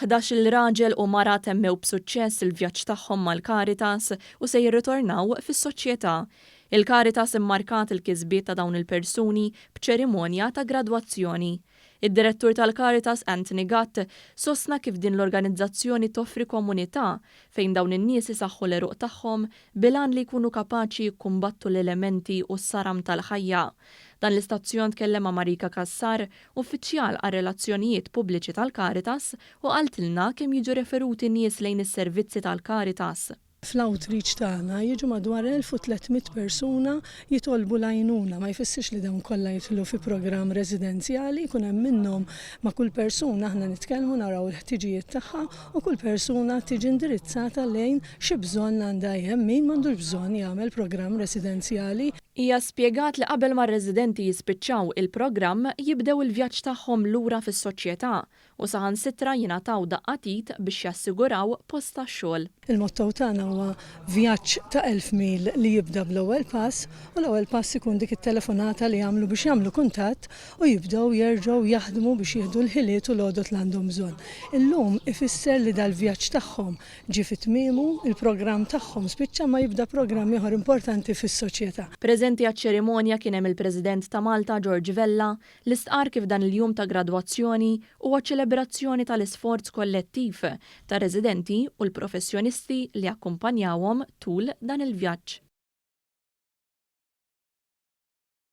11-il raġel u mara temmew b'suċċess il-vjaġġ tagħhom mal-Caritas u se jirritornaw fis-soċjetà. Il-Caritas immarkat il-kisbiet ta' dawn il-persuni b'ċerimonja ta' gradwazzjoni. Id-direttur tal-Caritas Anthony Gatt sostna kif din l-organizzazzjoni toffri komunità fejn dawn in-nies isaħħu l-għeruq tagħhom bil-għan li jkunu kapaċi jikkumbattu l-elementi u s-saram tal-ħajja. Dan l-istazzjon tkellem ma' Marika Cassar, uffiċjal għar-relazzjonijiet pubbliċi tal-Caritas, u qaltilna kemm jiġu referuti nies lejn is-servizzi tal-Caritas. Fl-outreach tagħna jiġu madwar 1300 persuna jitolbu l-għajnuna. Ma jfissirx li dawn kollha jidħlu fi programm residenzjali, jkun hemm minnhom. Ma' kull persuna aħna nitkellmu, naraw il-ħtiġijiet tagħha u kull persuna tiġi indirizzata lejn xi bżonn għandha. Hemm min m'għandux bżonn jagħmel programm residenzjali. Hija spjegat li qabel ma r-residenti jispiċċaw il-programm jibdew il-vjaġġ tagħhom lura fis-soċjetà u saħansitra jingħataw daqqa t'id biex jassiguraw post tax-xogħol. Il-motto tagħna huwa vjaġġ ta' 1000 mil li jibda bl-ewwel pass, u l-ewwel pass ikun dik it-telefonata li jagħmlu biex jagħmlu kuntatt u jibdew jerġgħu jaħdmu biex jieħdu l-ħiliet u l-għodod li għandhom bżonn. Illum ifisser li dal-vjaġġ tagħhom ġie fi tmiemu, il-programm tagħhom spiċċa, ma jibda programm ieħor importanti fis-soċjetà. Preżenti għaċ-ċerimonja kien hemm il-President ta' Malta George Vella, li stqarr kif dan il-jum ta' gradwazzjoni huwa ċelebrazzjoni tal-isforz kollettiv tar-residenti u l-professjonisti li akkumpanjawhom tul dan il-vjaġġ.